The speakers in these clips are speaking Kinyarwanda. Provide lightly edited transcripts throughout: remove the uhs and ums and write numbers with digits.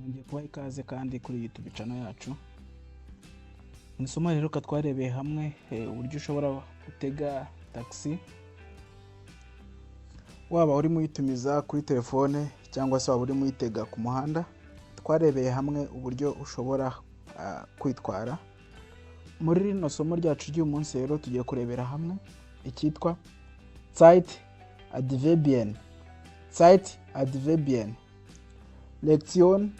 Nongeye kubaha ikaze kandi kuri YouTube channel yacu. Mu isomo riheruka twarebeye hamwe uburyo ushobora gutega taxi, waba urimo uyitumiza kuri telefone cyangwa se waba urimo uyitega ku muhanda. Twarebeye hamwe uburyo ushobora kwitwara. Muri rino somo ryacu ry'uyu munsi rero tugiye kurebera hamwe icyitwa Zeitadverbien. Zeitadverbien. Lektion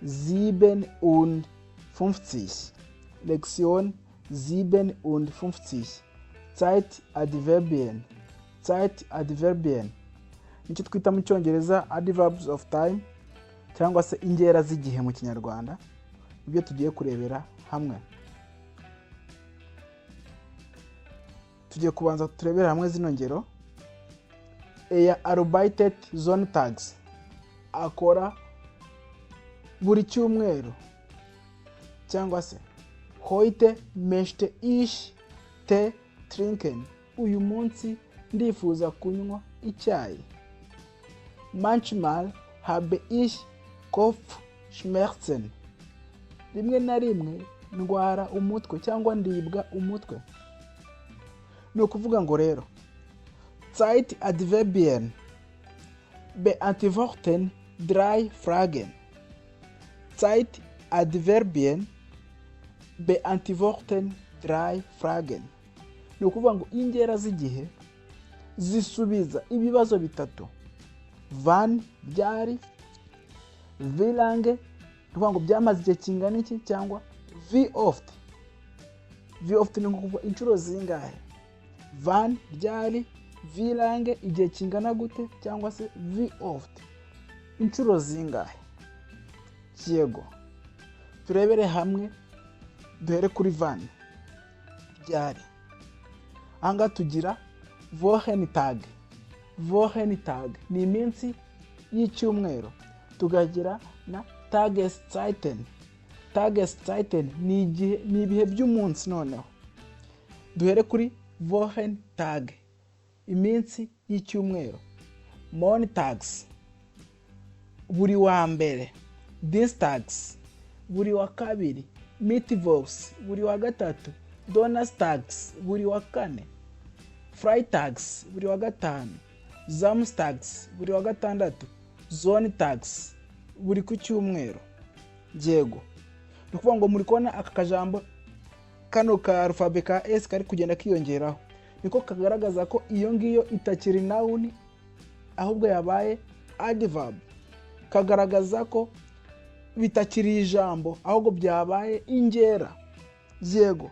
57. Lektion 57. Zeitadverbien. Zeitadverbien. Nicyo twita mu Cyongereza adverbs of time cyangwa se ingera z'igihe mu Kinyarwanda. Ibyo tugiye kurebera hamwe. Tugiye kubanza turebere hamwe zino ngero. Er arbeitet sonntags. Akora buri cyumweru. Cyangwa se heute möchte ich Tee trinken. Uyu munsi ndifuza kunywa icyayi. Manchmal habe ich Kopfschmerzen. Rimwe na rimwe ndwara umutwe cyangwa ndibwa umutwe. Ni ukuvuga ngo rero Zeitadverbien beantworten drei Fragen. Zeitadverbien beantworten drei Fragen. Ni ukuvuga ngo ingera z'igihe zisubiza ibibazo bitatu. Wann ryari, wie lange, ni ukuvuga ngo byamaze igihe kingana iki, cyangwa wie oft. Wie oft ni ukuvuga inshuro zingahe. Wann ryari, wie lange igihe kingana gute, cyangwa se wie oft inshuro zingahe. Yego, turebere hamwe, duhere kuri wann ryari. Ahangaha tugira Wochentag. Wochentag ni iminsi y'icyumweru. Tukagira na Tageszeiten. Tageszeiten ni igihe, ni ibihe by'umunsi. Noneho duhere kuri Wochentag, iminsi y'icyumweru. Montags buri wa mbere, Dienstags buri wa kabiri, Mittwochs buri wa gatatu, Donnerstags buri wa kane, Freitags buri wa gatanu, Samstags buri wa gatandatu, Sonntags buri ku cyumweru. Yego, ni ukuvuga ngo muri kubona aka kajambo kano ka alphabet ka S kari kugenda kiyongeraho, niko kagaragaza ko iyo ngiyo itakiri noun ahubwo yabaye adverb. Kagaragaza ko bitakiri ijambo ahubwo byabaye ingera. Yego,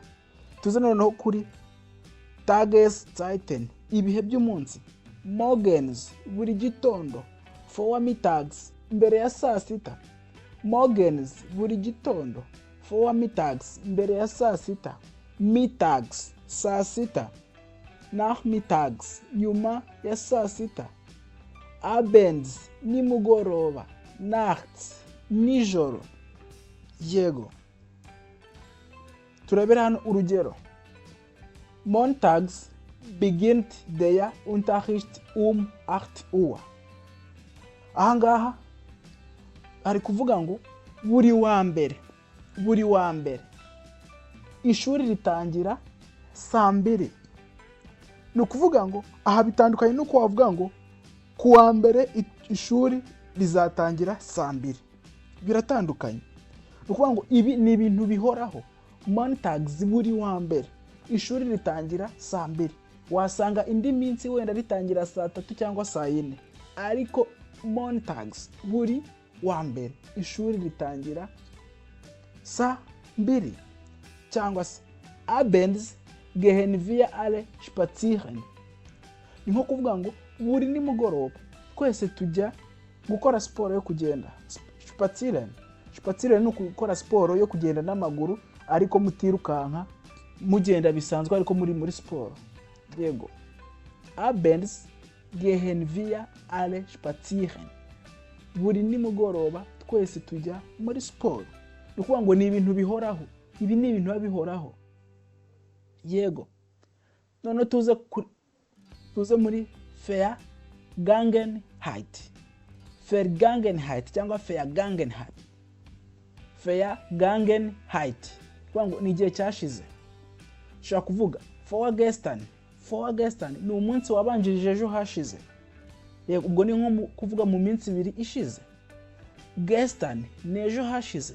tuze noneho kuri Tageszeiten, ibihe by'umunsi. Morgens buri gitondo, vormittags mbere ya saa sita. Morgens buri gitondo, vormittags mbere ya saa sita, mittags saa sita, nachmittags nyuma ya saa sita, abends nimugoroba, nachts nijoro. Yego, turebere hano urugero. Montags beginnt der Unterricht um 8 Uhr. Ahangaha ari kuvuga ngo buri wa mbere, buri wa mbere ishuri ritangira saa mbiri. Ni ukuvuga ngo aha bitandukanye n'uko wavuga ngo ku wa mbere ishuri rizatangira saa mbiri, biratandukanye. Ni ukuvuga ngo ibi ni ibintu bihoraho. Montags buri wa mbere ishuri ritangira saa mbiri. Wasanga indi minsi wenda ritangira saa tatu cyangwa saa yine, ariko montags buri wa mbere ishuri ritangira saa mbiri. Cyangwa se abends gehen wir alle spazieren. Ni nko kuvuga ngo buri nimugoroba twese tujya gukora siporo yo kugenda. Spazieren, spazieren ni ukukora siporo yo kugenda n'amaguru ariko mutirukanka, mugenda bisanzwe ariko muri siporo. Yego, abends gehen wir alle spazieren, buri nimugoroba twese tujya muri siporo. Ni ukuvuga ngo ni ibintu bihoraho, ibi ni ibintu biba bihoraho. Yego, noneho tuze muri Vergangenheit. Vergangenheit cyangwa Vergangenheit. Vergangenheit, kuvuga ngo ni igihe cyashize. Ushobora kuvuga vorgestern. Vorgestern ni umunsi wabanjirije ejo hashize. Yego, ubwo ni nko kuvuga mu minsi 2 ishize. Gestern ni ejo hashize.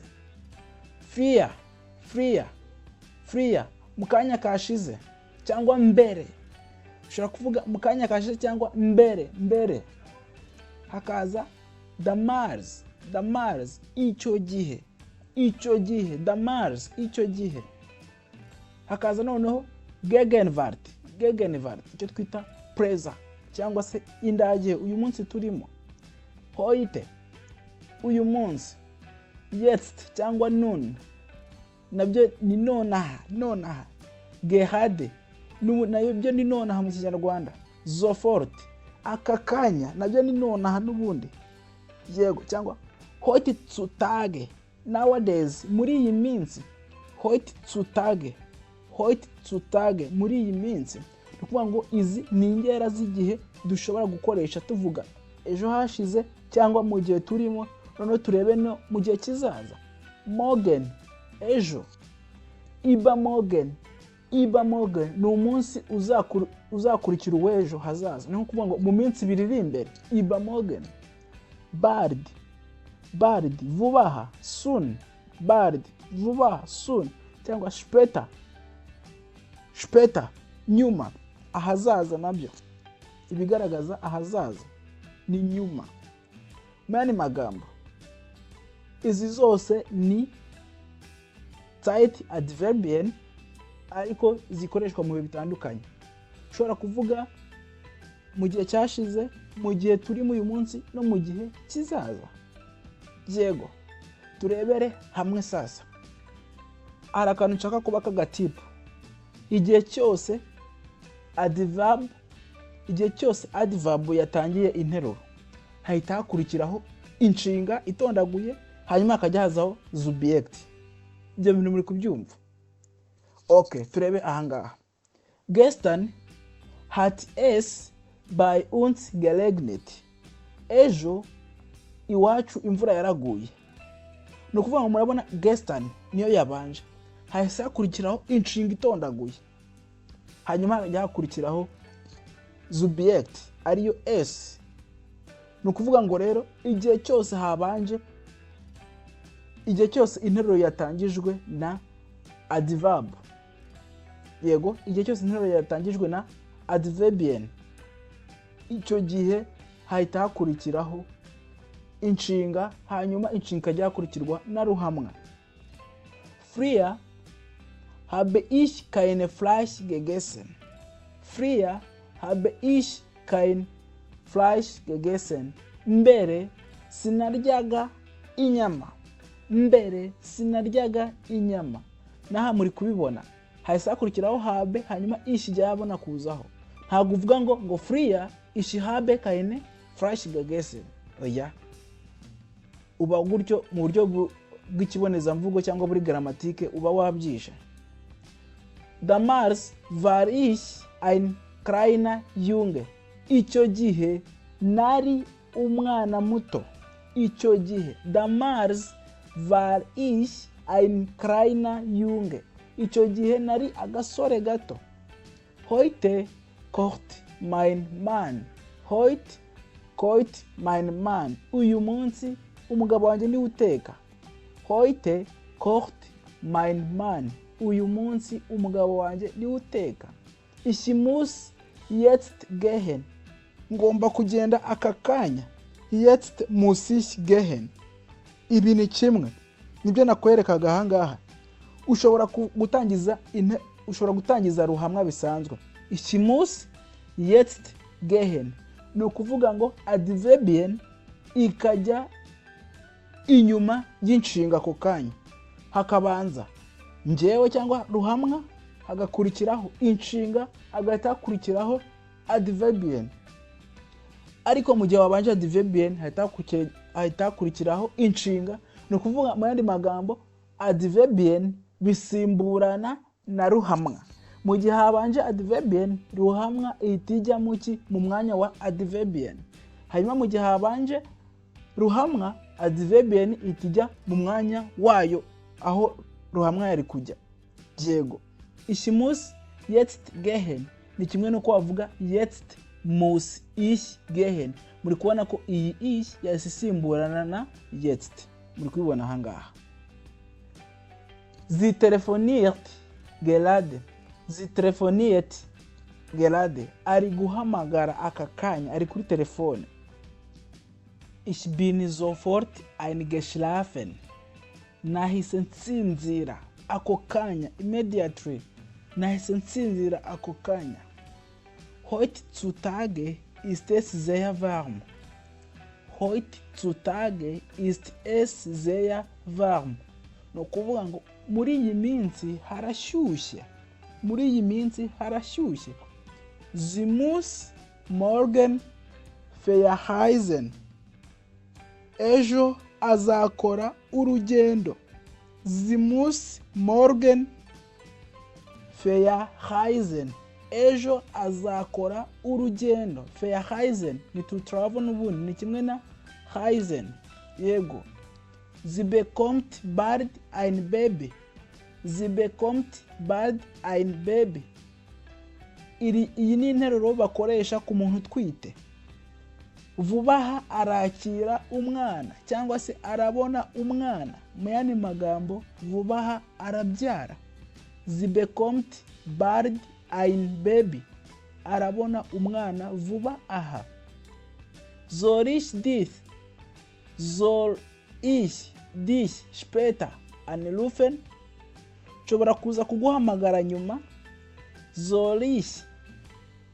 Früher, früher, früher, mu kanya kashize cyangwa mbere. Ushobora kuvuga mu kanya kashize cyangwa mbere, mbere. Hakaza damals, damals, icyo gihe, icyo gihe, damals, icyo gihe. Hakaza noneho Gegenwart, Gegenwart, icyo twita présent cyangwa se indagihe, uyu munsi turimo. Heute, uyu munsi. Jetzt cyangwa nun, nabyo ni nonaha, nonaha. Gerade nayo byo ni nonaha mu Kinyarwanda. Sofort, aka kanya, nabyo ni nonaha n'ubundi. Yego, cyangwa heutzutage, nowadays, muri iyi minsi. Heutzutage, heutzutage, muri iyi minsi. Ni ukuvuga ngo izi ni ingera z'igihe dushobora gukoresha tuvuga ejo hashize cyangwa mu gihe turimo. Noneho turebe no mu gihe kizaza. Morgen, ejo. Übermorgen, übermorgen ni umunsi uzakurikira uw'ejo hazaza, ni nko kuvuga ngo mu minsi 2 iri imbere. Übermorgen. Bald, bald, vuba aha, soon. Bald, vuba aha, soon, cyangwa später, später, nyuma, ahazaza. Nabyo ibigaragaza ahazaza ni nyuma. Mu yandi magambo, izi zose ni Zeitadverbien, ariko zikoreshwa mu bihe bitandukanye. Ushobora kuvuga mu gihe cyashize, mu gihe turimo uyu munsi, no mu gihe kizaza. Yego, turebere hamwe sasa. Hari akantu nshaka kuba k'agatipu. Igihe cyose adverb, igihe cyose adverb yatangiye interuro, hahita hakurikiraho inshinga itondaguye, hanyuma hakajya hazaho Subjekt. Ibyo bintu muri kubyumva? Ok, turebe ahangaha. Gestern hat es bei uns geregnet. Ejo iwacu imvura yaraguye. Ni ukuvuga ngo murabona gestern niyo yabanje, hahise hakurikiraho inshinga itondaguye, hanyuma hajya hakurikiraho Subjekt ariyo es. Ni ukuvuga ngo rero igihe cyose habanje, igihe cyose interuro yatangijwe na adverb, yego, igihe cyose interuro yatangijwe na Adverbien, icyo gihe hahita hakurikiraho inshinga, hanyuma inshinga ikajya hakurikirwa na ruhamwa. Früher habe ich kein Fleisch gegessen. Früher habe ich kein Fleisch gegessen. Mbere sinaryaga inyama. Mbere sinaryaga inyama. Naha muri kubibona, hahise hakurikiraho habe, hanyuma ich ijya yabona kuzaho. Ntabwo uvuga ngo früher ich habe kein Fleisch gegessen. Oya, uba gutyo mu buryo bw'ikibonezamvugo cyangwa muri Grammatik uba wabyishe. Damals war ich ein kleiner Junge. Icyo gihe nari umwana muto. Icyo gihe, damals war ich ein kleiner Junge, icyo gihe nari agasore gato. Heute kocht mein Mann. Heute kocht mein Mann. Uyu munsi umugabo wanjye niwe uteka. Heute kocht mein Mann. Uyu munsi umugabo wanjye niwe uteka. Ich muss jetzt gehen. Ngomba kugenda aka kanya. Jetzt muss ich gehen. Ibi ni kimwe nibyo nakwerekaga ahangaha. Ushobora gutangiza, ushobora gutangiza ruhamwa bisanzwe. Ich muss jetzt gehen, ni ukuvuga ngo Adverbien ikajya inyuma y'inshinga ako kanya, hakabanza njyewe cyangwa ruhamwa, hagakurikiraho inshinga, hagahita hakurikiraho Adverbien. Ariko mu gihe wabanje Adverbien, hahita hakurikiraho inshinga. Ni ukuvuga mu yandi magambo, Adverbien bisimburana na ruhamwa. Mu gihe habanje Adverbien, ruhamwa ihita ijya mu ki? Mu mwanya wa Adverbien. Hanyuma mu gihe habanje Ruhamwa, Adverbien, ihita ijya mu mwanya wayo aho ruhamwa yari kujya. Yego, "Ich muss jetzt gehen" ni kimwe n'uko wavuga "Jetzt muss ich gehen". Muri kubona ko iyi "ich" yahise isimburana na "jetzt". Muri kubibona ahangaha. "Sie telefoniert gerade." "Sie telefoniert gerade", ari guhamagara aka kanya, ari kuri telefone. "Ich bin sofort eingeschlafen", nahise nsinzira ako kanya, immediately, nahise nsinzira ako kanya. "Heutzutage ist es sehr warm." "Heutzutage ist es sehr warm", ni ukuvuga ngo muri iyi minsi harashyushye, muri iyi minsi harashyushye. "Sie muss morgen verreisen", ejo azakora urugendo. "Sie muss morgen verreisen", ejo azakora urugendo. Verreisen ni to travel n'ubundi, ni kimwe na reisen. Yego. "Sie bekommt bald ein Baby." "Sie bekommt bald ein Baby", iyi ni interuro bakoresha ku muntu utwite. Vuba aha arakira umwana cyangwa se arabona umwana. Mu yandi magambo, vuba aha arabyara. "Sie bekommt bald ein Baby", arabona umwana vuba aha. "Soll ich dich später anrufen?" Nshobora kuza kuguhamagara nyuma. "Soll ich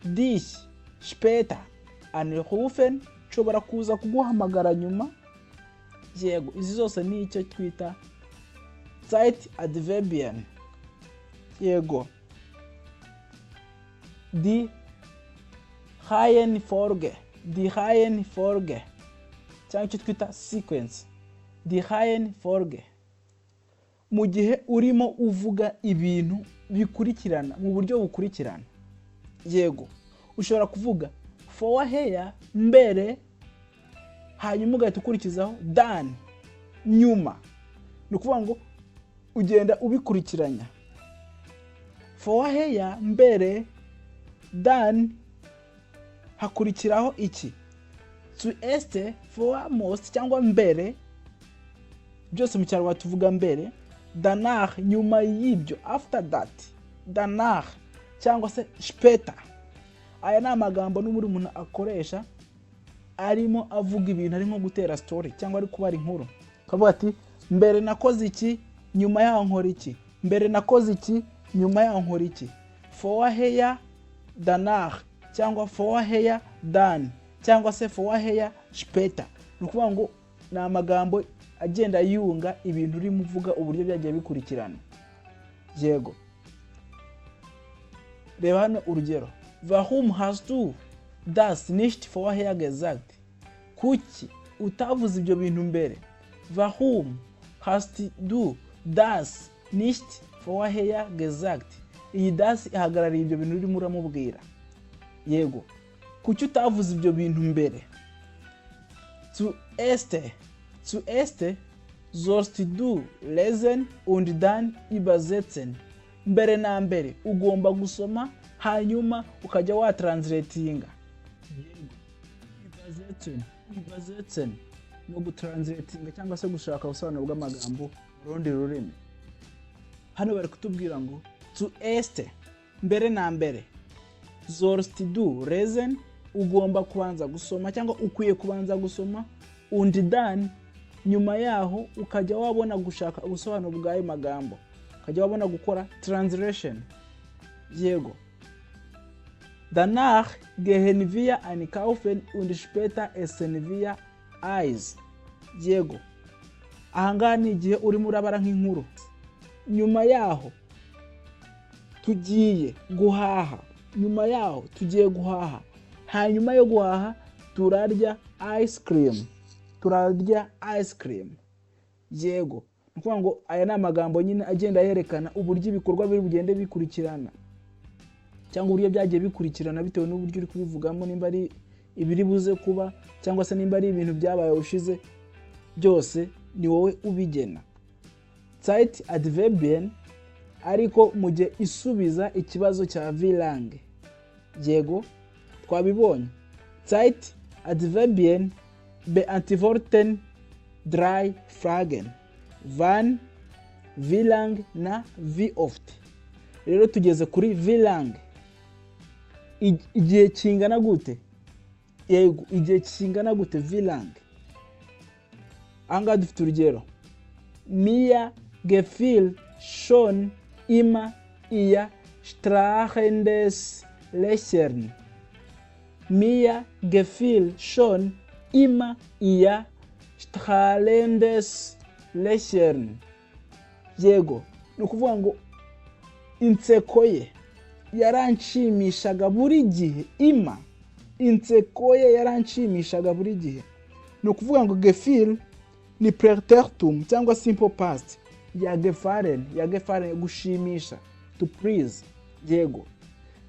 dich später anrufen?" Nshobora kuza kuguhamagara nyuma. Yego, izi zose ni icyo twita Zeitadverbien. Yego, die Reihenfolge, die Reihenfolge cyangwa icyo twita sequence. Die Reihenfolge, mu gihe urimo uvuga ibintu bikurikirana mu buryo bukurikirana. Yego, ushobora kuvuga vorher, mbere, hanyuma ugahita ukurikizaho dann, nyuma. Ni ukuvuga ngo ugenda ubikurikiranya: vorher, mbere, dann hakurikiraho iki? Zuerst, foremost cyangwa mbere, byose mu Kinyarwanda tuvuga mbere. Danach, nyuma y'ibyo, after that, danach cyangwa se später. Aya ni amagambo n'ubundi umuntu akoresha arimo avuga ibintu, ari nko gutera story cyangwa ari kubara inkuru, akavuga ati: "Mbere nakoze iki, nyuma yaho nkora iki. Mbere nakoze iki, nyuma yaho nkora iki." Vorher, danach cyangwa vorher, dann cyangwa se vorher, später. Ni ukuvuga ngo ni amagambo agenda yunga ibintu urimo uvuga, uburyo byagiye bikurikirana. Yego, reba hano urugero: "Warum hast du das nicht vorher gesagt?" Kuki utavuze ibyo bintu mbere? "Warum hast du das nicht vorher gesagt?" Iyi "das" ihagarariye ibyo bintu urimo uramubwira. Yego, kuki utavuze ibyo bintu mbere? "Zuerst sollst du lesen und dann übersetzen." Mbere na mbere ugomba gusoma, hanyuma ukajya watranslatinga. Yego, übersetzen, übersetzen ni ugutranslatinga cyangwa se gushaka ubusobanuro bw'amagambo mu rundi rurimi. Hano bari kutubwira ngo zuerst, mbere na mbere, sollst du lesen, ugomba kubanza gusoma cyangwa ukwiye kubanza gusoma, und dann, nyuma yaho ukajya wabona gushaka ubusobanuro bw'ayo magambo, ukajya wabona gukora translation. Yego. "Danach gehen wir einkaufen und später essen wir Eis." Yego, ahangaha ni igihe urimo urabara nk'inkuru. Nyuma yaho tugiye guhaha, nyuma yaho tugiye guhaha, hanyuma yo guhaha turarya ice cream, turarya ice cream. Yego, ni ukuvuga ngo aya ni amagambo nyine agenda yerekana uburyo ibikorwa biri bugende bikurikirana cyangwa uburyo byagiye bikurikirana, bitewe n'uburyo uri kubivugamo, nimba ari Ibiri buze kuba cyangwa se nimba ari ibintu byabaye ushize, byose ni wowe ubigena. Zeit Adverbien, ariko mu gihe isubiza ikibazo cya wie lange. Yego, twabibonye. Zeit Adverbien beantworten drei Fragen: wann, wie lange na wie oft. Rero tugeze kuri wie lange. Igihe kingana gute? Yego, igihe kingana gute? Wie lange. Ahangaha dufite urugero: Mir gefiel schon immer ihr strahlendes Lächeln. Mir gefiel schon immer ihr strahlendes Lächeln. Yego, ni ukuvuga ngo inseko ye yaranshimishaga buri gihe. Immer, inseko ye yaranshimishaga buri gihe. Ni ukuvuga ngo gefiel ni Präteritum cyangwa simple past ya gefallen, ya gefallen, gushimisha, to please. Yego,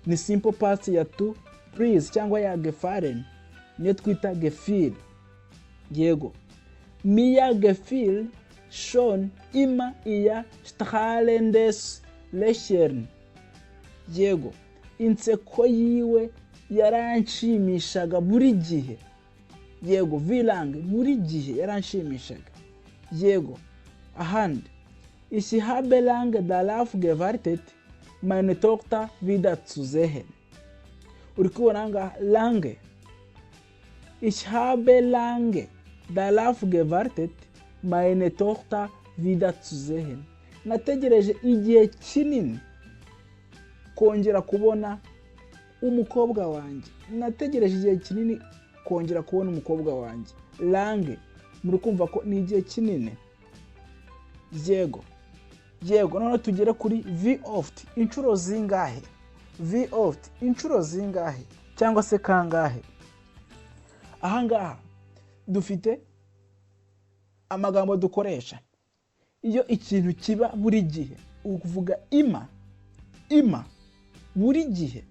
ni simple past ya to please cyangwa ya gefallen, niyo twita gefiel. Yego, mir gefiel schon immer ihr strahlendes Lächeln. Yego, inseko yiwe yaranshimishaga buri gihe. Yego, wie lange? Buri gihe yaranshimishaga. Yego, ahandi: Ich habe lange darauf gewartet, meine Tochter wiederzusehen. Uri kubona ahangaha lange. Ich habe lange darauf gewartet, meine Tochter wiederzusehen. Nategereje igihe kinini kongera kubona umukobwa wanjye. Nategereje igihe kinini kongera kubona umukobwa wanjye. Lange, muri kumva ko ni igihe kinini. Yego, noneho tugere kuri wie oft, inshuro zingahe? Wie oft, inshuro zingahe cyangwa se kangahe? Ahangaha dufite amagambo dukoresha iyo ikintu kiba buri gihe. Uvuga immer, immer, buri gihe.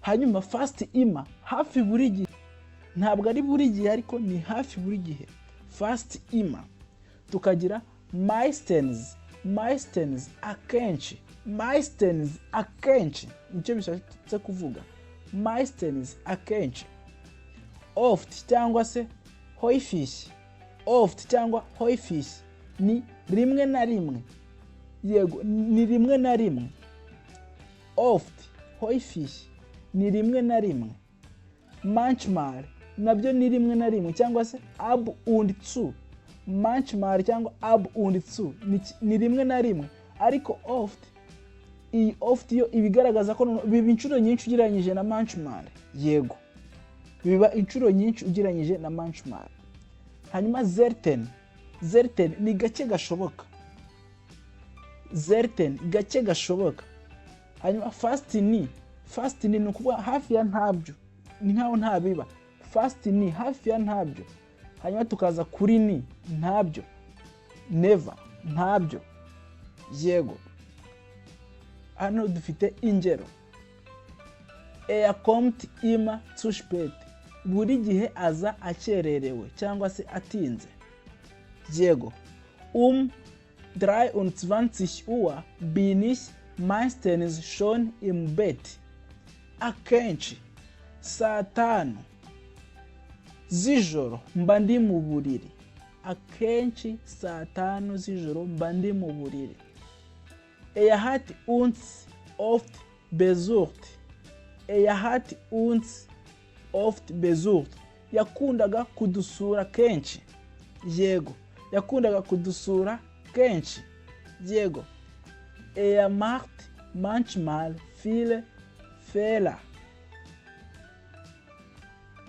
Hanyuma fast immer, hafi buri gihe. Ntabwo ari buri gihe, ariko ni hafi buri gihe, fast immer. Tukagira meistens, meistens, akenshi. Meistens, akenshi, nicyo bishatse kuvuga, meistens, akenshi. Oft cyangwa se häufig, oft cyangwa häufig ni rimwe na rimwe. Yego, ni rimwe na rimwe. Oft, häufig ni rimwe na rimwe. Manchmal nabyo ni rimwe na rimwe cyangwa se ab und zu. Manchmal cyangwa ab und zu ni rimwe na rimwe. Ariko oft, iyi oft yo iba igaragaza ko biba inshuro nyinshi ugereranyije na manchmal. Yego, biba inshuro nyinshi ugereranyije na manchmal. Hanyuma selten, selten ni gake gashoboka. Selten, gake gashoboka. Hanyuma fast nie, fast nie ni ukuvuga hafi ya ntabyo, ni nkaho ntabiba. Fast nie, hafi ya ntabyo. Hanyuma tukaza kuri nie, ntabyo, never, ntabyo. Yego, hano dufite ingero: Er kommt immer zu spät. Buri gihe aza akererewe cyangwa se atinze. Yego, 23 Uhr bin ich meistens schon im Bett. Akenshi saa 5 z'ijoro mba ndi mu buriri. Akenshi saa 5 z'ijoro mba ndi mu buriri. Er hat uns oft besucht. Er hat uns oft besucht. Yakundaga kudusura kenshi. Yego, yakundaga kudusura kenshi. Yego, er macht manchmal viele Fehler.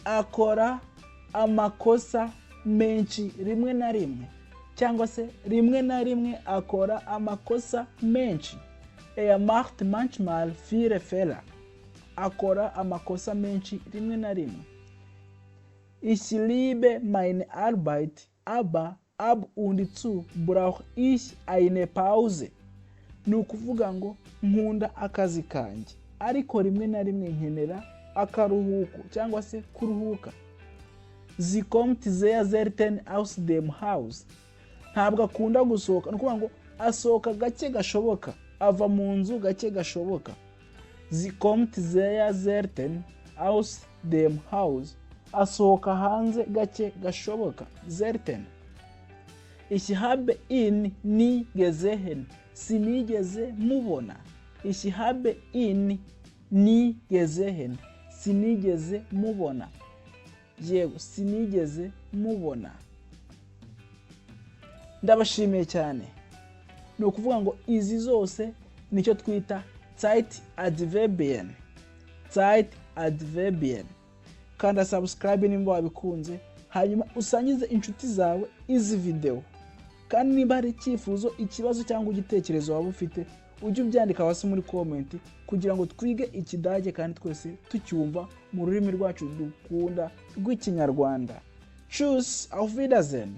Akora amakosa menshi rimwe na rimwe, cyangwa se rimwe na rimwe akora amakosa menshi. Er macht manchmal viele Fehler. Akora amakosa menshi rimwe na rimwe. Ich liebe meine Arbeit, aber ab und zu brauche ich eine Pause. Ni ukuvuga ngo nkunda akazi kanjye, ariko rimwe na rimwe nkenera Akaruhuko cyangwa se kuruhuka. Sie kommt sehr selten aus dem Haus. Ntabwo akunda gusohoka, ni ukuvuga ngo asohoka gake gashoboka, ava mu nzu gake gashoboka. Sie kommt sehr selten aus dem Haus. Asohoka hanze gake gashoboka. Selten. Ich habe ihn nie gesehen. Sinigeze mubona. Ich habe ihn nie gesehen. Sinigeze mubona. Yego, sinigeze mubona. Ndabashimiye cyane. Ni ukuvuga ngo izi zose nicyo twita Zeitadverbien. Zeitadverbien. Kanda subscribe nimba wabikunze, hanyuma usangize inshuti zawe izi videwo. Kandi niba hari icyifuzo, ikibazo cyangwa igitekerezo waba ufite, ujye ubyandika hasi muri comment kugira ngo twige Ikidage kandi twese tucyumva mu rurimi rwacu dukunda rw'Ikinyarwanda. Tschüss, auf Wiedersehen.